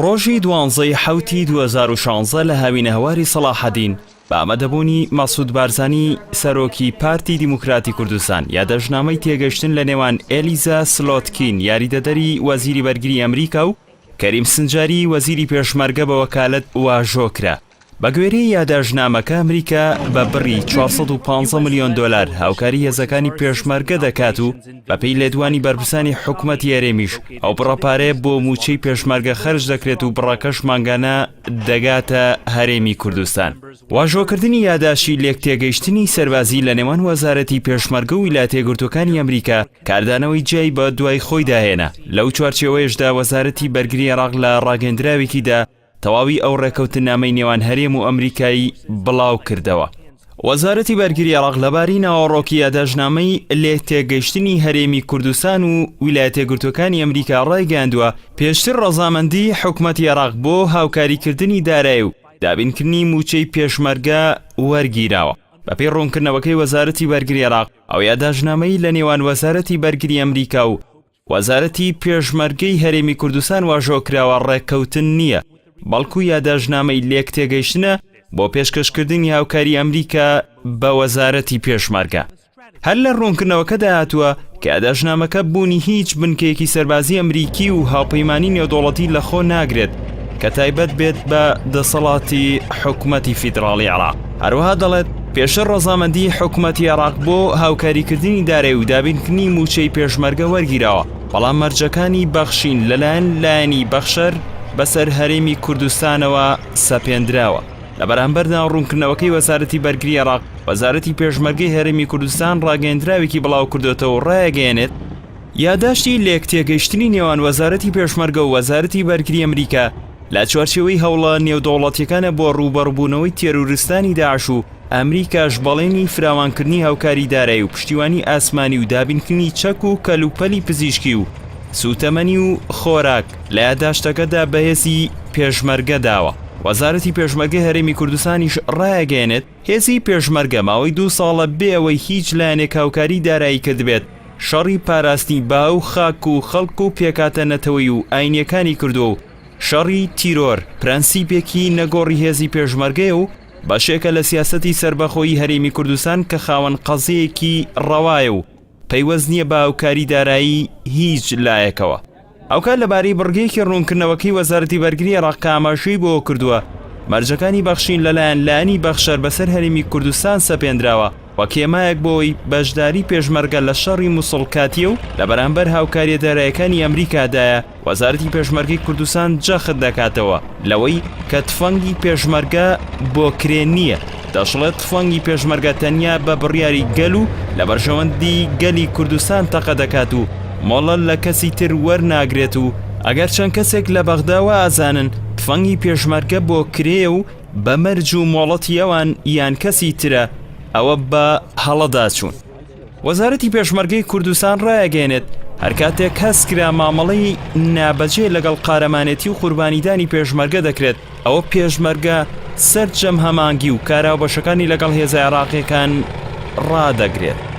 ڕۆژی دوانزەی حەوتی 2016 لە هاوینەهەواری سەڵاحەدین بە ئامادەبوونی مەسعود بارزانی سەرۆکی پارتی دیموکراتی کوردستان یادەشتنامەی تێگەشتن لە نێوان ئێلیزا سلۆتکین یاریدەدەری وەزیری بەرگری ئەمریکا و کەریم سنجاری وەزیری پێشمەرگە بە وەکالەت واژۆ کرا. بەگوێرەی یاداشتنامەکە ئەمریکا بە بڕی 415 ملیۆن دۆلار هاوکاری هێزەکانی پێشمەرگە دەکات و بەپێی لێدوانی بەرپرسانی حکومەتی هەرێمیش ئەو بڕە پارەیە بۆ مووچەی پێشمەرگە خەرج دەکرێت و بڕەکەش مانگانە دەگاتە هەرێمی کوردستان. واژۆکردنی یاداشتی لێکتێگەیشتنی سەربازی لە نێوان وەزارەتی پێشمەرگە و ویلایەتە یەکگرتووەکانی ئەمریکا کاردانەوەی جیای بە دوای خۆیدا هێنا، لەو چوارچێوەیەشدا وەزارەتی بەرگری عێراق لە ڕاگەیەندراوێکیدا تەواوی ئەو ڕێکەوتننامەی نێوان هەرێم و ئەمریکای بڵاو کردەوە. وەزارەتی بەرگری عێراق لەبارەی ناوەڕۆکی یاداشتنامەی لێکتێگەیشتنی هەرێمی کوردستان و ویلایەتە یەکگرتووەکانی ئەمریکا ڕایگەیاندووە، پێشتر ڕەزامەندیی حکومەتی عێراق بۆ هاوکاریکردنی دارایی و دابینکردنی مووچەی پێشمەرگە وەرگیراوە. بەپێی ڕوونکردنەوەکەی وەزارەتی بەرگری عێراق، ئەو یاداشتنامەی لە نێوان وەزارەتی بەرگری ئەمریکا و وەزارەتی پێشمەرگەی هەرێمی کوردستان واژۆ کراوە ڕێککەوتن نییە، بەڵکو یاداشتنامەی لێکتێگەیشتنە بۆ پێشکەشکردنی هاوکاری ئەمریکا بە وەزارەتی پێشمەرگە. هەر لە ڕوونکردنەوەکەدا هاتووە کە یاداشتنامەکە بوونی هیچ بنکەیەکی سەربازی ئەمریکی و هاوپەیمانی نێودەوڵەتی لەخۆ ناگرێت کە تایبەت بێت بە دەسەڵاتی حکومەتی فیدراڵی عێراق. هەروەها دەڵێت، پێشتر ڕەزامەندیی حکومەتی عێراق بۆ هاوکاریکردنی دارایی و دابینکردنی مووچەی پێشمەرگە وەرگیراوە، بەڵام مەرجەکانی بەخشین لەلایەن لایەنی بەخشەر بەسەر هەرێمی کوردستانەوە سەپێندراوە. لە بەرامبەردا ڕوونکردنەوەکەی وەزارەتی بەرگری عێراق، وەزارەتی پێشمەرگەی هەرێمی کوردستان ڕاگەیەندراوێکی بڵاوکردۆتەوە و ڕایەگەیەنێت، یاداشتی لێکتێگەیشتنی نێوان وەزارەتی پێشمەرگە و وەزارەتی بەرگری ئەمریکا لە چوارچێوەی هەوڵە نێودەوڵەتیەکانە بۆ ڕووبەڕووبوونەوەی تێرۆریستانی داعش و ئەمریکاش بەڵێنی فراوانکردنی هاوکاری دارایی و پشتیوانی ئاسمانی و دابینکردنی چەک و کەلوپەلی پزیشکی و سووتەمەنی و خۆراک لە یاداشتەکەدا بە هێزی پێشمەرگە داوە. وەزارەتی پێشمەرگەی هەرێمی کوردستانیش ڕایەگەیەنێت، هێزی پێشمەرگە ماوەی دوو ساڵە بێ ئەوەی هیچ لایەنێک هاوکاری دارایی کردبێت، شەڕی پاراستنی با و خاک و خەڵک و پێکهاتە نەتەوەیی و ئاینییەکانی کردووە و شەڕی تیرۆر پرەنسیپێکی نەگۆڕی هێزی پێشمەرگەیە و بەشێکە لە سیاسەتی سەربەخۆیی هەرێمی کوردستان کە خاوەن قەزیەیەکی ڕەوایە و پەیوەست نییە بە هاوکاری دارایی هیچ لایەکەوە. هاوکات لەبارەی بڕگەیەکی ڕوونکردنەوەکەی وەزارەتی بەرگری عێراق کە ئاماژەی بۆ کردووە مەرجەکانی بەخشین لەلایەن لایەنی بەخشەر بەسەر هەرێمی کوردستان سەپێندراوە وەک هێمایەک بۆ ئەوەی بەشداری پێشمەرگە لە شەڕی موسڵ کاتییە و لە بەرامبەر هاوکارییە دارایەکانی ئەمریکادایە، وەزارەتی پێشمەرگەی کوردستان جەخت دەکاتەوە لەوەی کە تفەنگی پێشمەرگە بۆ کرێ نییە، دەشڵێت تفەنگی پێشمەرگە تەنیا بە بڕیاری گەل و لە بەرژەوەندی گەلی کوردستان تەقە دەکات و مۆڵەت لە کەسی تر وەرناگرێت و ئەگەر چەند کەسێک لە بەغدا وا ئەزانن تفەنگی پێشمەرگە بۆ کرێیە و بە مەرج و مۆڵەتی ئەوان یان کەسی ترە ئەوە بە هەڵەدا چوون. وەزارەتی پێشمەرگەی کوردستان ڕایەگەیەنێت، هەرکاتێک هەست کرا مامەڵەی نابەجێ لەگەڵ قارەمانێتی و قوربانیدانی پێشمەرگە دەکرێت، ئەوە پێشمەرگە سەرجەم هەمانگی و کاراوبەشەکانی لەگەڵ هێزە عێراقییەکان ڕادەگرێت.